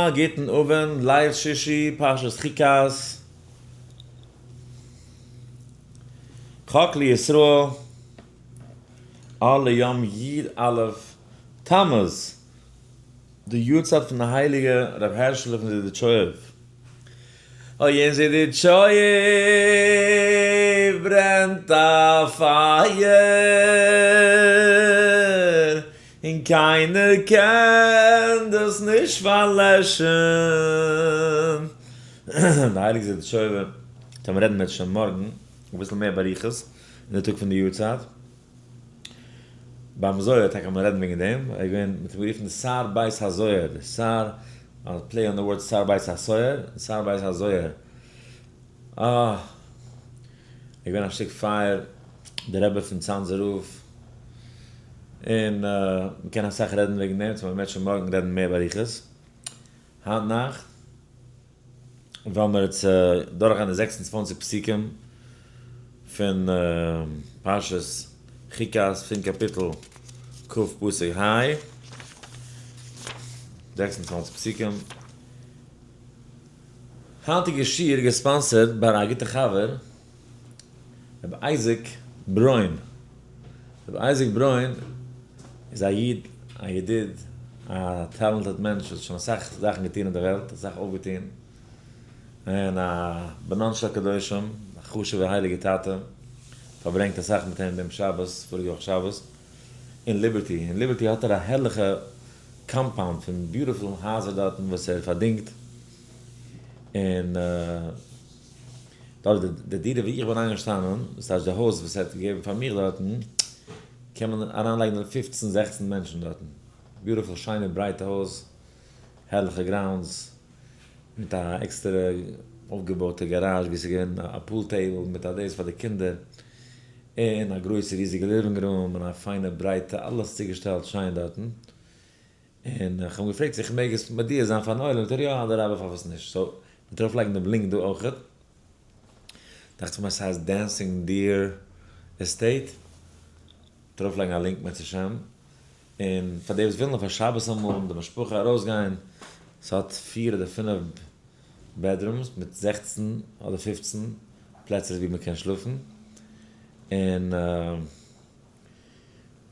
א גוטן אווענט, ליל שישי, פרשת חוקת, חק לישראל, אור ליום י א תמוז, די יארצייט פון די הייליגע רבי הערשעלע פון זידיטשויעוו. אוי אין זידיטשויעוו ברענט א פייער, און קיינער קען דאס נישט פארלעשן. די הייליגע זידיטשויעווער, טאמער רעדן מיר שוין מארגן אביסל מער באריכות אין די טאג פון די יארצייט. ביים זוהר טאקע מיר רעדן וועגן דעם, ער איז געווען, מ'האט אים גערופן די שר בית הזוהר, די שר, א play on the word שר בית הסוהר, שר בית הזוהר. אה! ער איז געווען א שטיק פייער, די רבי פון צאנזער רב, און מ'קען אסאך רעדן וועגן דעם, so מ'וועט שוין מארגן רעדן מער באריכות. היינט נאכט וועלן מיר יעצט דורכגיין די 26 פסוקים פון פרשת חוקת פון קאפיטל כ' פסוק ה', 26 פסוקים. היינטיגע שיעור גע sponsored ביי א גוטע חבר רבי אייזיק ברוין. רבי אייזיק ברוין איז א איד, א ידיד, א talented מענטש וואס האט שוין אסאך זאכן געטון אין די וועלט, אסאך אויפגעטון, און א בנן של קדושים, א חשוב'ער הייליגער טאטע, פארברענגט אסאך מיט אים דעם שבת, פאריגע וואך שבת, אין ליבערטי. אין ליבערטי האט ער א הערליכע compound פון beautiful הייזער דארטן וואס ער פארדינגט, און דארט די דירה ווי איך בין איינגעשטאנען, דאס הייסט די הויז וואס ער האט געגעבן פאר מיך דארטן, קען מען אריינלייגן פופצן זעכצן מענטשן דארטן. beautiful שיינע ברייטע הויז, הערליכע grounds, מיט א עקסטערע אויפגעבויטע גאראזש ווי ס'איז געווען א pool table מיט א דאס פאר די קינדער, און א גרויסע ריזיגע living room, און א פיינע ברייטע אלעס צוגעשטעלט שיין דארטן. און איך האב אים געפרעגט צו איך מעג עס מודיע זיין פארן עולם, זאגט ער יא אדרבה פארוואס נישט, so מ'וועט ארויף לייגן דעם link דא אויכעט, דאכט זיך מיר ס'הייסט Dancing Deer Estate, מ'וועט ארויף לייגן א link מערצעשעם, און פאר די וואס ווילן אויף א שבת אמאל מיט די משפחה ארויסגיין, ס'האט פיר אדער פינף bedrooms מיט 16 אדער 15 פלעצער ווי מ'קען שלאפן, און.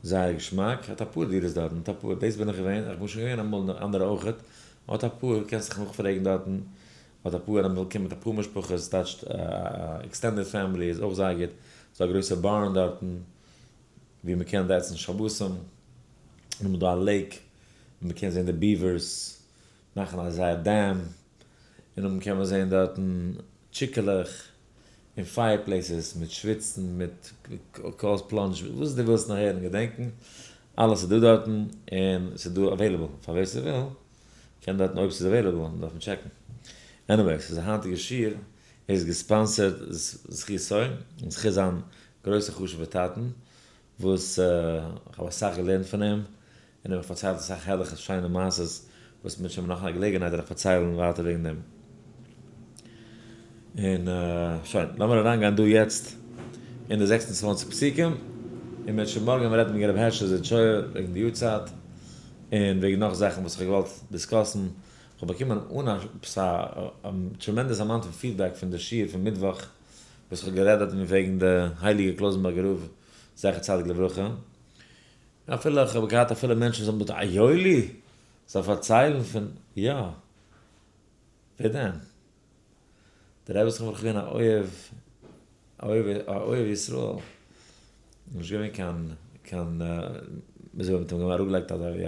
זייער געשמאק, האט אפאר דירות דארטן, האט אפאר, דאס בין איך געווען, איך בין שוין געווען אמאל אין אנדערע אויכעט, האט אפאר, קענסט זיך נאכפרעגן דארטן, האט אפאר, אז מ'וויל קומען מיט אפאר משפחות, טייטשט extended family איז אויך זייער גוט, ס'דא א גרויסע barn דארטן, ווי מ'קען זעצן שבתים, און איז דא א lake, ווי מ'קען זען די beavers, מאכן א זייער dam, און נאכדעם קען מען זען דארטן טשיקעלעך, און fireplaces מיט שוויצן מיט cold plunge וואס דו ווילסט נאר הערן געדענקן אלעס איז דא דארטן און ס'איז דא available פאר ווער ס'וויל קען דארטן אויב ס'איז available דארף מען טשעקן anyway ס'איז א היינטיגע שיעור איז גע sponsored זכותו און זכות זיין גרויסע חשוב'ע טאטן וואס איך האב אסאך געלערנט פון אים, און ער האט מיך פארציילט אסאך הערליכע שיינע מעשות, וואס מיר שוין נאך א געלעגנהייט וועל איך פארציילן ווייטער וועגן דעם. און שוין, לאמיר אריינגיין דא יעצט אין די 26 פסוקים, און מיר שוין מארגן רעדן וועגן רבי הערשל זידיטשויער, וועגן די יארצייט, און וועגן נאך זאכן וואס איך האב געוואלט discuss ן. איך האב באקומען אן א tremendous amount פון feedback פון די שיעור פון מיטוואך, וואס איך האב גערעדט דארטן וועגן די הייליגע קלויזענבורגער רב זכר צדיק לברכה, אפילו איך האב געהאט אפילו מענטשן וואס האבן געזאגט א יואלי זאל פארציילן פון יא ווער דען? דער רבי איז דאך געווען א אוהב א אוהב ישראל, נישט געווען קיין קיין וויאזוי מ'האט אים אראפגעלייגט אזוי ווי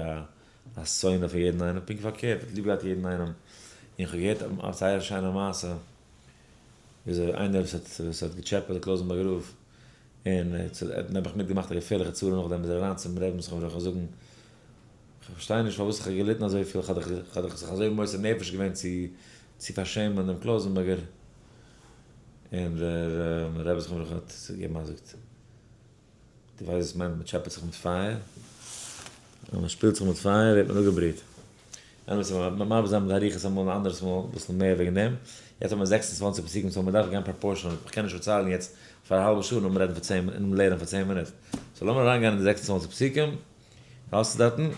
א שונא פון יעדן איינעם, פונקט פארקערט, ער האט ליב געהאט יעדן איינעם, און איך האב געהערט א זייער שיינע מעשה וויאזוי איינער וואס האט וואס האט געטשעפעט די קלויזענבורגער רב, און ער האט נעבעך מיטגעמאכט א געפערליכע צרה נאכדעם איז ער אריין צום רבי'ן זכרונו לברכה זאגן, כ'פארשטיי נישט פארוואס איך האב געליטן אזויפיל, כ'האב דאך כ'האב דאך זיך אזוי מוסר נפש געווען צו צו פארשעמען דעם קלויזענבורגער, און דער רבי זכרונו לברכה האט געגעבן א זאגט. דו ווייסט וואס מיינט מ'טשעפעט זיך מיט פייער? ווען מ'שפילט זיך מיט פייער ווערט מען אפגעבריט. אמת מ'מרבה זיין מיט אריכות אמאל אן אנדערעס מאל אביסל מער וועגן דעם. יעצט האט מען 26 פסוקים so מ'דארף גיין proportional. איך קען נישט פארציילן יעצט פאר א האלבע שעה און רעדן פאר צען און לערנען פאר צען מינוט. so לאמיר אריינגיין אין די 26 פסוקים. האסטו דארטן?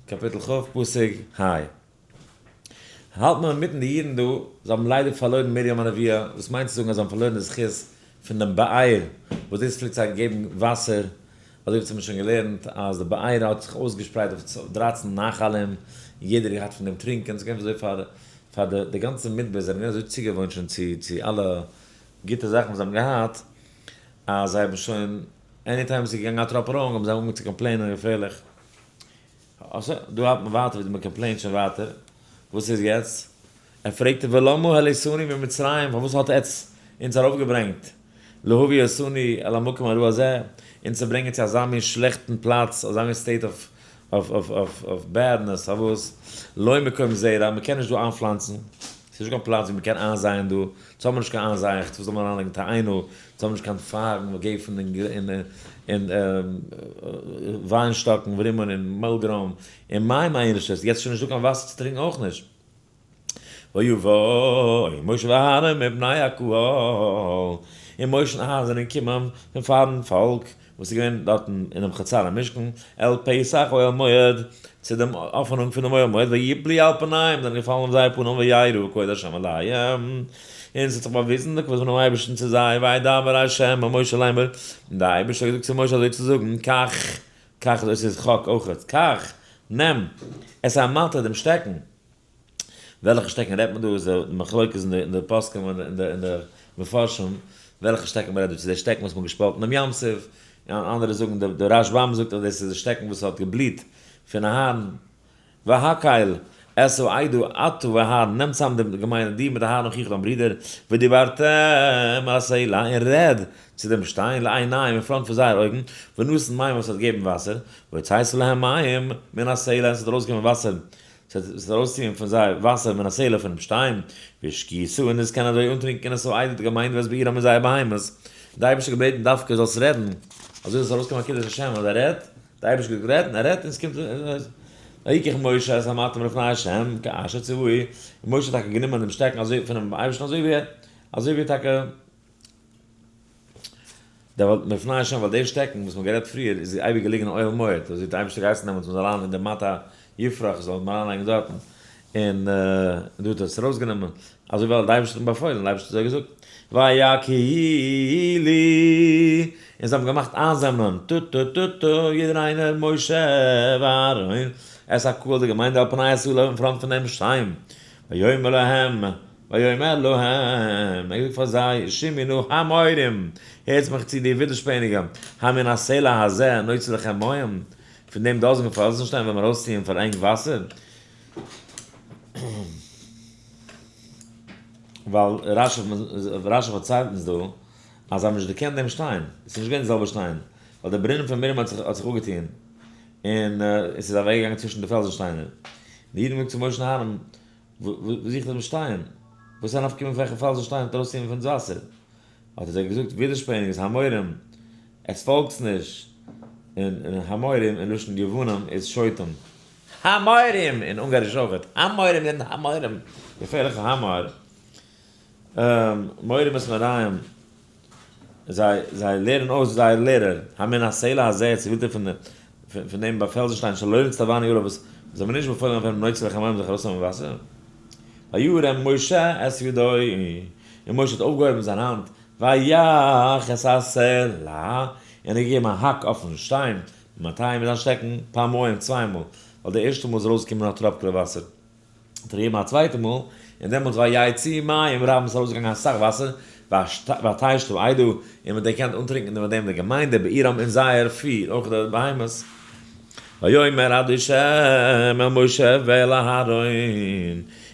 קאפיטל כ' פסוק ה'. האלט מען אינמיטן די אידן דא, זיי האבן ליידער פארלוירן מרים הנביאה, וואס מיינט צו זאגן אז זיי האבן פארלוירן די זכות פון דעם באר, וואס דאס פלעגט זיי געבן וואסער, אזוי ווי אונז האבן שוין געלערנט אז די באר האט זיך אויסגעשפרייט אויף 13 נחלים, און יעדער האט געהאט פון דעם טרינקען, ס'איז געווען אזוי פאר פאר די גאנצע מדבר זענען געווען אזוי צוגעוואוינט שוין צו צו אלע גוטע זאכן וואס זיי האבן געהאט, אז זיי האבן שוין any time עס איז געגאנגען א טראפ wrong האבן זיי אנגעהויבן צו complain ען געפערליך. אזוי, דא האלט מען ווייטער ווי מען complain ט שוין ווייטער, וואס איז יעצט? ער פרעגט ולמה העליתנו ממצרים, פארוואס האט עטץ אונז ארויפגעברענגט, להביא אותנו אל המקום הרע הזה, אונז צו ברענגען צו אזא מין שלעכטן פלאץ, אזא מין state of badness, פארוואס? לא מקום זרע, מען קען נישט דא איינפלאנצן, ס'איז נישט קיין פלאץ ווי מען קען איינזייען דא, אונז האבן נישט קיין איינזייעכץ, וואס זאל מען אריינלייגן תאנה, אונז האבן נישט קיין פייגן, גפן און וויינשטאקן, ורימון און מילגרוים, און מים אין נישט, יעצט איז שוין נישטא קיין וואסער צו טרינקען אויך נישט. ויבא משה ואהרן מפני הקהל, און משה און אהרן זענען געקומען פון פארן פאלק וואס איז געווען דארטן אינעם חצר המשכן, אל פתח אוהל מועד, צו דעם עפענונג פונעם אוהל מועד, ויפלו על פניהם, זענען געפאלן אויף זייער פנים, וירא כבוד ה' עליהם, און עס האט זיך באוויזן די כבוד פונעם אייבערשטן צו זיי, וידבר ה' אל משה לאמר, און דער אייבערשטער האט געזאגט צו משה אזוי צו זאגן, קח, קח, דאס איז חק אויכעט, קח, נעם, את המטה, דעם שטעקן. וועלכע שטעקן רעדט מען דא? איז די מחלוקת אין די פוסקים און אין די מפרשים וועלכע שטעקן מ'רעדט דא, צו די שטעקן וואס מ'האט געשפאלטן דעם ים סוף, און אנדערע זאגן, די רשב"ם זאגט אז דאס איז די שטעקן וואס האט געבליט פון אהרן, והקהל את העדה אתה ואהרן, נעם צאם די געמיינדע, דו מיט אהרן אחיך דיין ברודער, ודיברתם אל הסלע, און רעד צו דעם שטיין, לעיניהם, אין front פון זייער אויגן, ונתן מים וואס האט געגעבן וואסער, והוצאת להם מים מן הסלע, און עס האט ארויסגעקומען וואסער ס'וועט ארויסציען פון זיי וואסער מן הסלע פונעם שטיין, והשקית, און עס קען אזוי אנטרינקען את העדה די געמיינדע ואת בעירם און זייער בהמות. די אייבערשטער האט געבעטן דווקא זאלסט רעדן, אזוי זאל עס ארויסקומען א קידוש השם אז ער רעדט, די אייבערשטער האט געזאגט רעד און ער רעדט און עס קומט ויקח משה את המטה מלפני ה' כאשר צוהו, און משה האט טאקע גענומען דעם שטעקן אזוי פונעם אייבערשטן אזוי ווי אזוי ווי טאקע דער מלפני השם ווייל דער שטעקן וואס מ'האט גערעדט פריער איז אייביג געליגן אין אוהל מועד, אזוי האט דער אייבערשטער געהייסן דעמאלטס מ'זאל אריין אין די מטה יפרח זאל מען אריינלייגן דארטן, און דא האט ער עס ארויסגענומען, אזוי ווייל דער אייבערשטער האט אים באפוילן, דער אייבערשטער האט אזוי געזאגט, ויקהלו, און זיי האבן געמאכט איינזאמלען, טו טו טו טו, יעדער איינער, משה ואהרן, את הקהל די געמיינדע על פני הסלע אין front פון דעם שטיין, ויאמר להם, ויאמר להם, ער האט געזאגט פאר זיי, שמעו נא המורים, הערטס מיך צו די ווידערשפעניגע, המן הסלע הזה נוציא לכם מים, פון דעם דאזיגן פעלזנשטיין וועלן מיר ארויסציען פאר ענק וואסער? ווייל רש"י פארציילט אונז דא אז זיי האבן נישט דערקענט דעם שטיין, עס איז נישט געווען די זעלבע שטיין, ווייל דער ברונעם פון מרים האט זיך אפגעטון, און עס איז אוועקגעגאנגען צווישן די פעלזנשטיינער. די אידן האבן געזאגט צו משה און אהרן, וואו זוכט דעם שטיין? וואס איז א נפקא מינה וועלכע פעלזן שטיין וועט ארויסציען פון אונז וואסער? האט ער זיי געזאגט, ווידערשפעניג איז המורים, עטס פאלגטס נישט, און המורים אין לשון יוונים איז שוטים. המורים! אין אונגאריש אויכעט, המורים זענען המורים, געפערליכע המור. מורים את מוריהם. זיי זיי לערנען אויס זייער לערער, המן הסלע הזה, צו ווילט איר פון פון דעם ביי פעלזנשטיין שלא נצטווינו עליו וואס זיי האבן נישט באפוילן אויף אים נוציא לכם מים זיך ארויסנעמען וואסער. וירם משה את ידו, און משה האט אויפגעהויבן זיין האנט, ויך את הסלע, און ער האט געגעבן א האק אויפן שטיין, במטהו מיט זיין שטעקן, פעמיים, צוויי מאל, ווייל די ערשטע מאל איז ארויסגעקומען א טראפקעלע וואסער. האט ער געגעבן א צווייטע מאל, און דעמאלטס ויצאו מים רבים איז ארויסגעגאנגען אסאך וואסער, ותשת העדה, און מען האט געקענט אנטרינקען מיט דעם די געמיינדע בעירם און זייער פי, אויך די בהמות. ויאמר ה' אל משה ואל אהרן,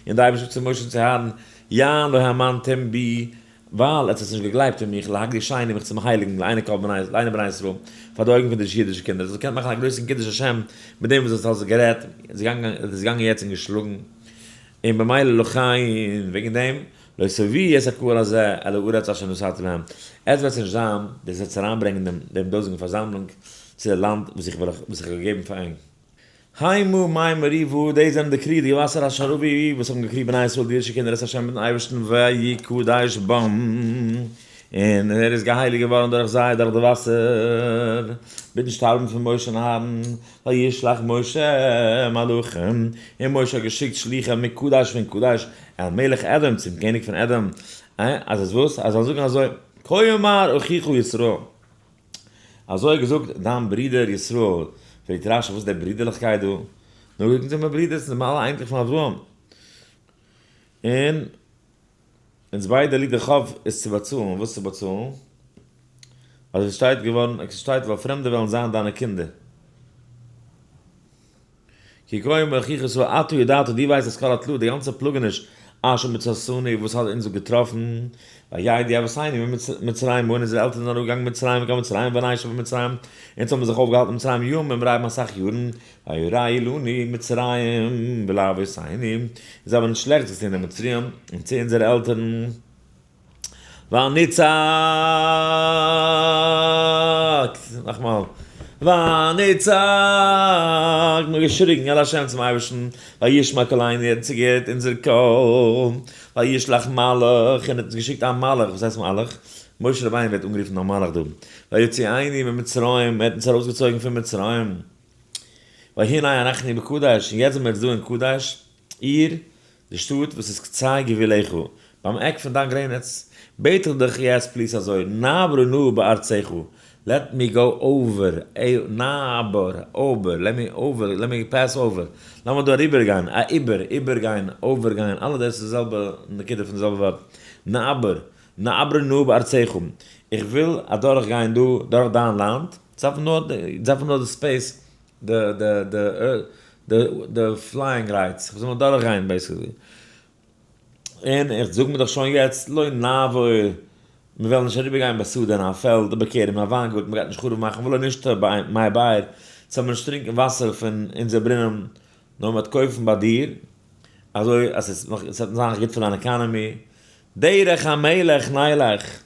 און די אייבערשטער זאגט צו משה און צו אהרן, יען לא האמנתם בי, ווייל עטס האטס נישט געגלייבט אין מיך, להקדישני מיך צום הייליגן, לעיני כל בני, לעיני בני ישראל, פאר די אויגן פון די אידישע קינדער, עטס האט געקענט מאכן א גרויסן קידוש השם מיט דעם וואס עטס האט גערעדט, עס איז געגאנגען יעצט און געשלאגן, און במילא לכן, וועגן דעם, לא תביאו את הקהל הזה אל הארץ אשר נתתי להם, עטס וועטס נישט זיין, דאס וועטס אריינברענגען דעם דאזיגן פארזאמלונג צו די לאנד וואס איך האב געגעבן פאר ענק. המה מי מריבה, דאס זענען די קרידיגע וואסער אשר רבו, וואס האבן געקריגט בני ישראל די אידישע קינדער את ה' מיטן אייבערשטן ויקדש בם, און ער איז געהייליגט געווארן דורך זיי דורך די וואסער, מיטן שטארבן פון משה און אהרן, וישלח משה מלאכים, און משה האט געשיקט שלוחים מקדש פון קדש אל מלך אדום צום קעניג פון אדום, אז עס וואס? אז זאל זאגן אזוי, כה אמר אחיך ישראל, אזוי האט געזאגט דיין ברודער ישראל, פרעגט רשי וואס איז די ברודערליכקייט דא? נו, זאגן זיי מיר ברידערס, זענען מיר אלע אייניקלעך פון אברהם, און אונז ביידע ליגט די חוב עס צו באצאלן, וואס צו באצאלן? אז עס שטייט געווארן, עס שטייט ווייל פרעמדע וועלן זיין דיינע קינדער. כי כה אמר אחיך ישראל אתה ידעת, דו ווייסט את כל התלאה, די גאנצע פלאגעניש אשר מצאתנו וואס האט אונז געטראפן, וידעו אבותינו ממצרים, און אונזערע עלטערן זענען אראפגעגאנגען מצרים קיין מצרים ונשב במצרים, אונז האבן זיך אויפגעהאלטן אין מצרים ימים רבים אסאך יארן, וירעו לנו מצרים ולאבותינו, און זיי האבן אונז שלעכטס געטון די מצריים און צו אונזערע עלטערן. ונצעק, נאכאמאל, ונצעק, מ'האט געשריגן אל ה' צום אייבערשטן, וישמע קולנו, ער האט צוגעהערט אונזער קול, וישלח מלאך, און ער האט אונז געשיקט א מלאך, וואס הייסט מלאך? משה רבינו ווערט אנגערופן א מלאך דא, ויוציאנו ממצרים, ער האט אונז ארויסגעצויגן פון מצרים, והנה אנחנו בקדש, און יעצט זענען מיר דא אין קדש, עיר, די שטאט וואס איז קצה גבולך, ביים עק פון דיין גרעניץ, בעט איך דיך יעצט please אזוי, נעברה נא בארצך, let me go over, נעבור, over, let me over, let me pass over, לאמיר דא אריבערגיין, א איבער, איבערגיין, over גיין, אלע דאס איז די זעלבע נקודה פון די זעלבע ווארט, נעבור, נעברה נא בארצך, איך וויל אדורכגיין דא דורך דיין לאנד, דארף נאר די space די די די די די flying rights, איך זאל נאר דורכגיין basically. און איך זאג מיר דאך שוין יעצט, לא נעבור, מיר וועלן נישט אריבערגיין בשדה אין א פעלד, ובכרם אין א וויינגארטן, מען גייט נישט חרוב מאכן, ולא נשתה מי באר, זאל מען נישט טרינקען וואסער פון אונזער ברונעם, נאר מען וועט קויפן ביי דיר, אזוי אז עס וועט זיין גוט פאר דיין economy, דרך המלך נלך.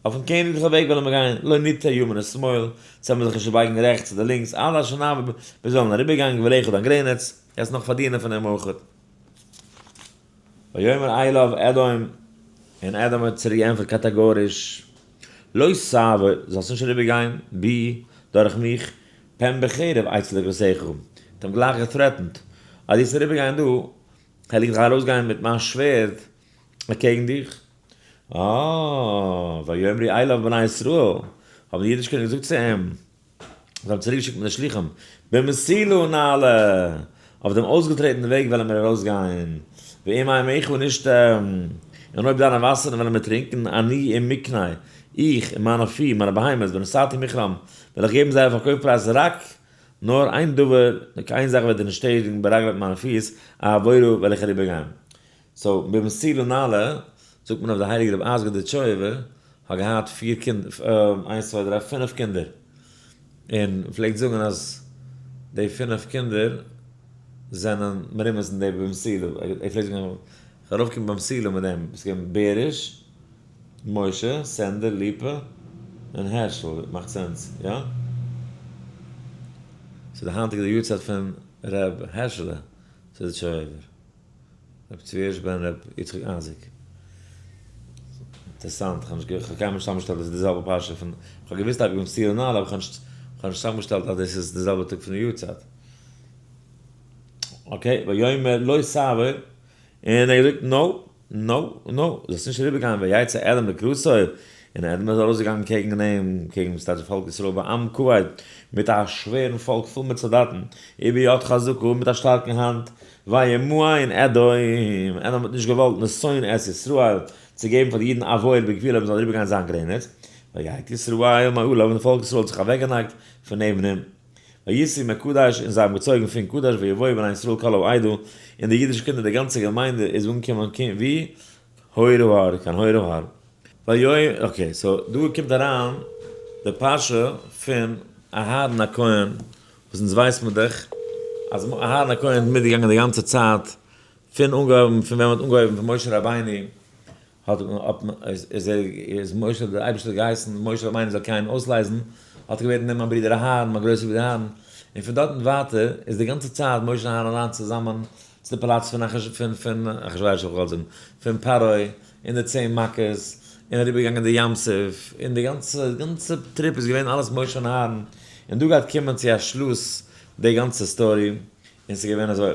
אויפן קעניגליכע וועג וועלן מיר גיין, לא נטה ימין ושמאל, זאל מען זיך נישט בייגן רעכטס אדער לינקס, עד אשר נעבור, מיר זאלן אריבערגיין גבולך דיין גרעניץ, וועסט נאך פארדינען פון דעם אויך. ויאמר אליו אדום, און אדום האט צוריק געענטפערט קאטאגאריש, לא תעבור, זאלסט נישט אריבערגיין, בי, דורך מיך, פן בחרב אצא לקראתך, האט אים גלייך גע threatened, אז דו וועסט אריבערגיין דא, וועל איך דיך ארויסגיין מיט מיין שווערד אקעגן דיך. אה, ויאמרו אליו בני ישראל, האבן די אידישע קינדער געזאגט צו אים, זיי האבן צוריקגעשיקט מיט די שלוחים, במסילה נעלה, אויף דעם אויסגעטרעטענעם וועג וועלן מיר ארויסגיין, ואם מימיך נשתה, און אויב דיינע וואסערן וועלן מיר טרינקען, אני ומקני, איך און מיינע פי, מיינע בהמות, ונתתי מכרם, וועל איך געבן זייער פארקויף פרייז רק, נאר איין דבר, איין זאך וועט דיר נישט שטערן, ברגלי מיט מיינע פיס, אעבורה וועל איך אריבערגיין. so במסילה נעלה זאגט מען אויף די הייליגע רבי אייזיק זידיטשויבער האט געהאט פיר קינדער, איינס צוויי דריי פינף קינדער, און פלעגט זאגן אז די פינף קינדער זענען מרומז אין די במסילה, ער פלעגט זאגן איך ארויפקומען במסילה מיט דעם, עס איז געווען בעריש, משה, סענדער, ליפא, און הערשל, מאכט sense, יא? ס'איז די היינטיגע יארצייט פון ר' הערשעלע זידיטשויבער. רבי צבי הירש בן רבי יצחק אייזיק. אינטערעסאנט, כ'האב נישט כ'האב קיינמאל נישט צוזאמגעשטעלט אז ס'איז די זעלבע פרשה פון, כ'האב געוואוסט אז במסילה נעלה אבער כ'האב נישט כ'האב נישט צוזאמגעשטעלט אז דאס איז די זעלבע טאג פון די יארצייט. okay, ויאמר לא תעבור, און ער האט געזאגט no, no, no, זאלסט נישט אריבערגיין ויצא אדום לקראתו, און אדום איז ארויסגעגאנגען קעגן אים, קעגן ס'טייטש פאלק ישראל בעם כבד, מיט א שווערן פאלק פול מיט סאלדאטן, וביד חזקה, מיט א שטארקן האנט, וימאן אדום, אדום האט נישט געוואלט נתון את ישראל, צו געבן פאר די אידן עבור בגבולו מ'זאל אריבערגיין זיין גרעניץ, ויט ישראל מעליו, און פאלק ישראל האט זיך אוועקגענייגט פון נעבן אים. ויסעו מקדש, און זיי האבן געצויגן פון קדש, ויבואו בני ישראל כל העדה, און די אידישע קינדער די גאנצע געמיינדע איז אנגעקומען קיין ווי? הור ההר, קיין הור ההר. ויהי, okay, so דא קומט אריין די פרשה פון אהרן הכהן, וואס אונז ווייסט מען דאך אז אהרן הכהן איז מיטגעגאנגען די גאנצע צייט פון אנגעהויבן פון ווען מען האט אנגעהויבן פון משה רבינו, האט איז ער איז משה דער אייבערשטער האט געהייסן משה רבינו זאל גיין אויסלייזן, האט ער געבעטן נעם מיין ברודער אהרן, מיין גרויסער ברודער אהרן, און פון דארטן ווייטער איז די גאנצע צייט משה און אהרן אריין צוזאמען צו די פאלאץ פון אחשורוש, פון פון אחשורוש האב איך געוואלט זאגן, פון פרעה, און די צען מכות, און אריבערגעגאנגען די ים סוף, און די גאנצע גאנצע trip איז געווען אלעס משה און אהרן, און דא גייט קומען צו א שלוס די גאנצע story, און ס'איז געווען אזוי,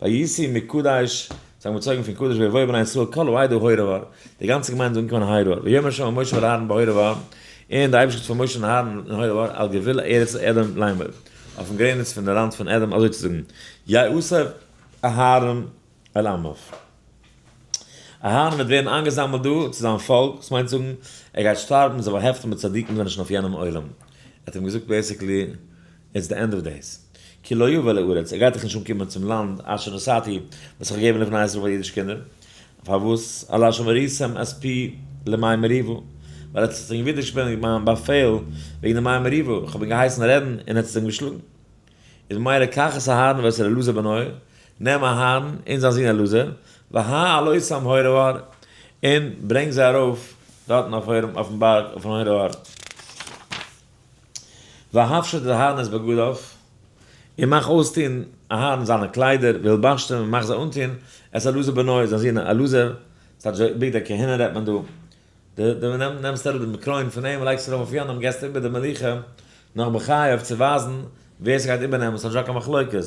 ויסעו מקדש, זיי האבן געצויגן פון קדש ויבואו בני ישראל כל העדה הורה ההר, די גאנצע געמיינדע איז אנגעקומען הר ההר, ויאמר ה' אל משה ואל אהרן בהר ההר, און די אייבערשטער האט פאר משה און אהרן אין הר ההר על גבול ארץ אדום לאמר, אויפן גרעניץ פון די לאנד פון אדום אזוי צו זאגן, יאסף אהרן אל עמיו. אהרן וועט ווערן איינגעזאמלט דא צו זיין פאלק, דאס מיינט זאגן, ער גייט שטארבן, זיי באהעפטן מיט צדיקים זענען שוין אויף יענעם עולם. ער האט אים געזאגט basically, it's the end of days. כי לא יבא אל הארץ, ער גייט דאך נישט אנקומען צום לאנד אשר נתתי, וואס איך האב געגעבן לבני ישראל פאר אידישע קינדער. פארוואס? על אשר מריתם את פי למי מריבה, ווייל ער האט זיך ווידערשפעניגט מיין באפעל וועגן די מי מריבה, איך האב אים געהייסן רעדן און ער האט עס אים געשלאגן. איז ממילא קח את אהרן ואת אלעזר בנו, נעם אהרן און זיין זון אלעזר, והעלותם הורה ההר, און ברענג זיי ארויף דארטן אויף אויפן בארג אויפן הר ההר. והפשט את אהרן את בגדיו, און מאך אויסטון אהרן זיינע קליידער, והלבשתם און מאך זיי אנטון, את אלעזר בנו, זיין זון אלעזר, ס'טייטש בגדי כהונה רעדט מען דא, דו נעמסט אראפ דעם קרוין פון אים און לייגסט ארויף אויף יענעם, געסט איבער די מלוכה נאך בחייו צו ווייזן ווער ס'גייט איבערנעמען, ס'זאל נישט זיין קיין מחלוקת.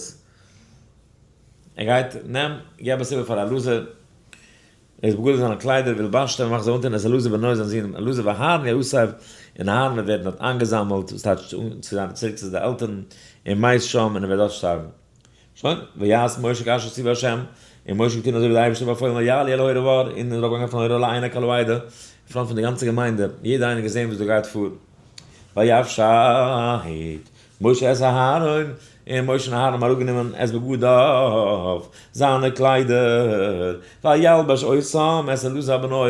ער גייט, נעם, געב עס איבער פאר אלעזר, את בגדיו זיינע קליידער, והלבשתם און מאך זיי אנטון, את אלעזר בנו זיין זון אלעזר ואהרן יאסף, און אהרן וועט ווערן דארט איינגעזאמלט, וואס טייטש צו זיין צוריק צו די עלטערן, ומת שם, און ער וועט דארט שטארבן. שוין, ויעש משה כאשר ציוה ה', און משה האט געטון אזוי ווי דער אייבערשטער האט באפוילן, ויעלו אל הר ההר, און איז ארויפגעגאנגען פון הר ההר לעיני כל העדה, אין front פון די גאנצע געמיינדע, יעדער איינער האט געזען וואס דא גייט פאר. ויפשט משה את אהרן, און משה און אהרן האבן אראפגענומען את בגדיו, זיינע קליידער, וילבש אותם את אלעזר בנו,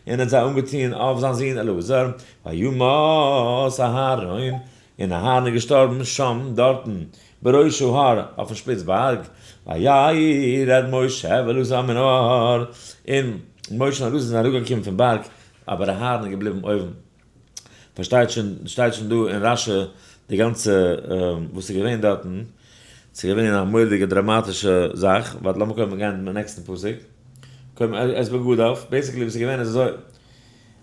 און האט זיי אנגעטון אויף זיין זון אלעזר, וימת אהרן, און אהרן איז געשטארבן שם, דארטן, בראש ההר, אויפן שפיץ בארג, וירד משה ואלעזר מן ההר, און משה און אלעזר זענען אראפגעקומען פון בארג, אבער אהרן איז געבליבן אויבן. פארשטייט שוין, שטייט שוין דא אין רש"י די גאנצע וואס איז געווען דארטן, ס'איז געווען א מורא'דיגע דראמאטישע זאך, ווארט לאמיר קודם גיין צום נעקסטן פסוק, קודם את בגדיו, basically וואס איז געווען איז אזוי,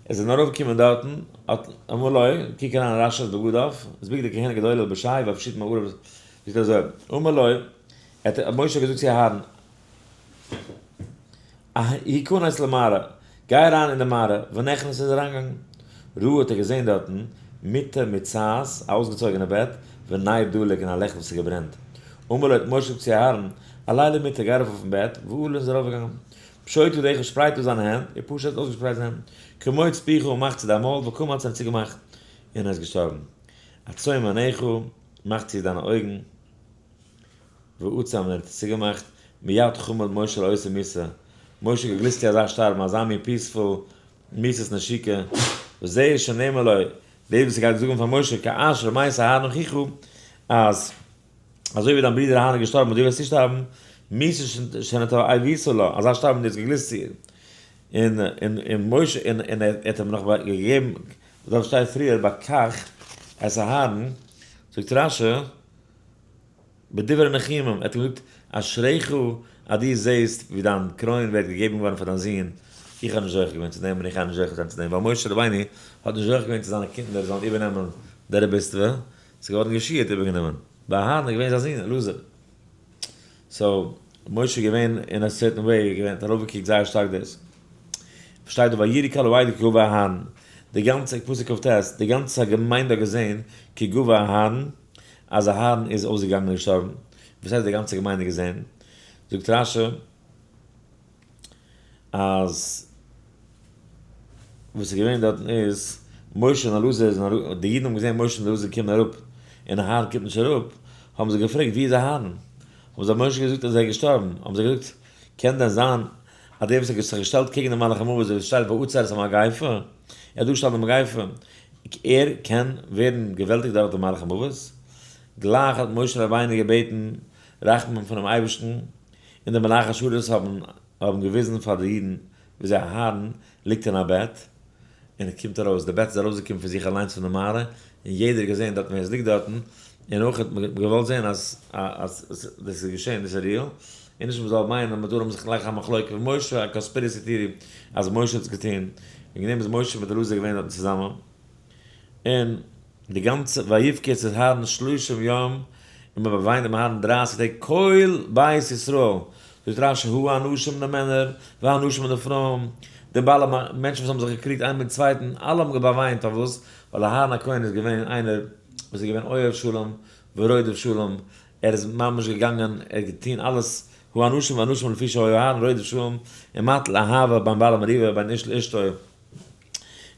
עס זענען ארויפגעקומען דארטן, האט אמר לו, קוק אריין אין רש"י את בגדיו, את בגדי כהונה גדולה הלבשהו והפשיטם מעליו, זאגט אזוי, אמר לו, האט משה געזאגט צו אהרן, הכנס למערה, גיי אריין אין די מערה, ונכנס איז אריינגעגאנגען. ראה האט ער געזען דארטן, מיטה מוצעת, א אויסגעצויגענע בעט, ונר דלוק און א לעכט וואס איז געברענט. אמר לו האט משה געזאגט צו אהרן, עלה למיטה, גיי ארויף אויפן בעט, ועלה איז ארויפגעגאנגען. פשוט ידיך שפרייט אויס זיינע הענט, ופשט האט אויסגעשפרייט זיינע הענט, קמוץ פיך און מאך צו דיין מויל, וקמץ און האט צוגעמאכט, און ער איז געשטארבן. עצום עיניך, מאך צו דיינע אויגן. ועצם און ער האט עס צוגעמאכט, מיד חמל משה לאותה מיתה, משה האט געגליסט צו אזא שטארבן, אזא מין peaceful מיתת נשיקה, וזה שנאמר לו, דאס וואס ער גייט זאגן פאר משה, כאשר מת אהרן אחיך, אז אזוי ווי דיין ברודער אהרן איז געשטארבן און דו וועסט צושטארבן, מיתה שנתאוית לה, אזא שטארבן דו האסט געגליסט צו איר. און און משה און און ער האט אים נאך געגעבן, דארט שטייט פריער ויקח את אהרן, זאגט רש"י, בדברי נחומים, ער האט אים געזאגט, אשריך אז דו זעסט ווי דיין קרוין ווערט געגעבן געווארן פאר דיין זון, איך האב נישט זוכה געווען צו דעם און איך גיי נישט זוכה זיין צו דעם, ווייל משה רבינו האט נישט זוכה געווען צו זיינע קינדער זאלן איבערנעמען די רביסטווע, ס'איז געווארן געשיערט איבערגענומען, ביי אהרן איז געווען זיין זון אלעזר, so משה איז געווען אין א certain way, געווען האט ארויפגעקוקט זייער שטארק דאס. שטייט דא ויראו כל העדה כי גוע אהרן, די גאנצע, פסוק כ"ט, די גאנצע געמיינדע האט געזען כי גוע אהרן, אז אהרן איז אויסגעגאנגען און געשטארבן, וואס הייסט די גאנצע געמיינדע געזען? זאגט רש"י אז וואס איז געווען דארטן איז, משה און אלעזר זענען אראפ, די אידן האבן געזען משה און אלעזר קומען אראפ און אהרן קומט נישט אראפ, האבן זיי געפרעגט ווי איז אהרן? האבן זיי משה געזאגט אז ער איז געשטארבן, האבן זיי געזאגט קען דען זיין אז דער וואס האט זיך געשטעלט קעגן דעם מלאך המוות ווי עס שטייט ועצר את המגפה, ער האט אפגעשטעלט די מגפה, ער קען ווערן געוועלטיגט דורך דעם מלאך המוות? גלייך האט משה רבינו געבעטן רחמים פונעם אייבערשטן, און די מלאכי השרת האבן האבן געוויזן פאר די אידן וויאזוי אהרן ליגט אין א בעט, און ער קומט ארויס, די בעט איז ארויסגעקומען פון זיך אליינס פון די מערה, און יעדער האט געזען דארטן ווער עס ליגט דארטן, און אויך האט מען געוואלט זען אז אז דאס איז געשען, דאס איז real, און נישט מען זאל מיינען אז מען טאר האבן זיך גלייך א מחלוקה פון משה, א conspiracy theory אז משה האט עס געטון. וועגן דעם איז משה מיט אלעזר געווען דארטן צוזאמען, און די גאנצע ויבכו את אהרן שלשים יום, און מען באוויינט דעם אהרן דרייסיג טעג כל בית ישראל, זאגט רשי הוא האנשים די מענער, והנשים און די פרויען, די בעלי מענטשן וואס האבן זיך געקריגט איינער מיטן צווייטן, אלע האבן געבאוויינט, פארוואס? ווייל אהרן הכהן איז געווען איינער וואס איז געווען אוהב שלום ורודף שלום, ער איז ממש געגאנגען, ער האט געטון אלעס, הוא האנשים והנשים לפי שהיה אהרן רודף שלום, ומטיל אהבה בין בעלי מריבה ובין איש לאשתו, ער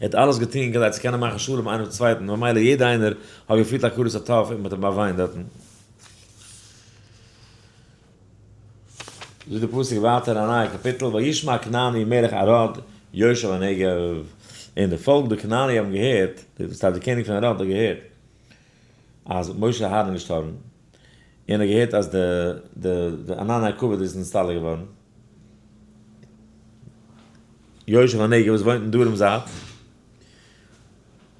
האט אלעס געטון כדי צו קענען מאכן שלום איינער מיטן צווייטן, ממילא יעדער איינער האט געפילט הכרת הטוב און מען האט אים באוויינט דארטן. זאגט די פסוק ווייטער א נייע קאפיטל, וישמע הכנעני מלך ערד יושב הנגב, און די פאלק די כנעני האבן געהערט, דאס הייסט די קעניג פון ערד האט געהערט אז משה אהרן איז געשטארבן, און ער האט געהערט אז די די ענני הכבוד איז נסתלק געווארן, יושב הנגב וואס וואוינט אין דרום זייט,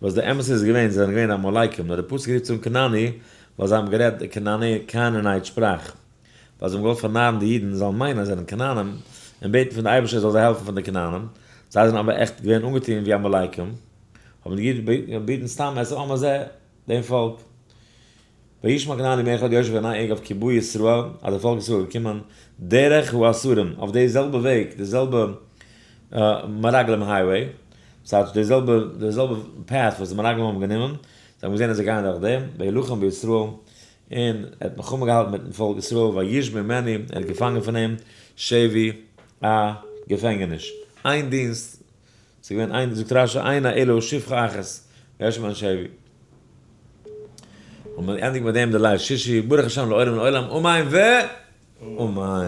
וואס די אמת איז געווען זיי זענען געווען עמלקים, נאר די פסוק רופט זיי אן כנעני ווייל זיי האבן גערעדט די Canaanite שפראך. ווייל זיי האבן געוואלט פארנארן די אידן זאלן מיינען אז זיי זענען כנענים, און בעטן פון די אייבערשטער זאל זיי העלפן פון די כנענים, זיי זענען אבער עכט געווען אנגעטון ווי עמלקים, האבן די אידן געבעטן סתם את העם הזה, דעם פאלק. וישמע הכנעני מלך ערד יושב הנגב כי בא ישראל, אז די פאלק ישראל איז געקומען דרך האתרים, אויף די זעלבע וועג, די זעלבע מרגלים highway, ס'הייסט די זעלבע די זעלבע path וואס די מרגלים האבן גענומען, זיי האבן געזען אז זיי גייען דורך דעם, וילחם בישראל, און ער האט מלחמה געהאלטן מיטן פאלק ישראל, וישב ממנו, ער האט געפאנגען פון אים, שבי, א געפענגעניש. איין דינסט, ס'איז געווען איין, זאגט רשי, אינה אלא שפחה אחת, וישב ממנו שבי. און מען ענדיגט מיט דעם די ליל שישי, ברוך השם לעולם לעולם, אמן ואמן.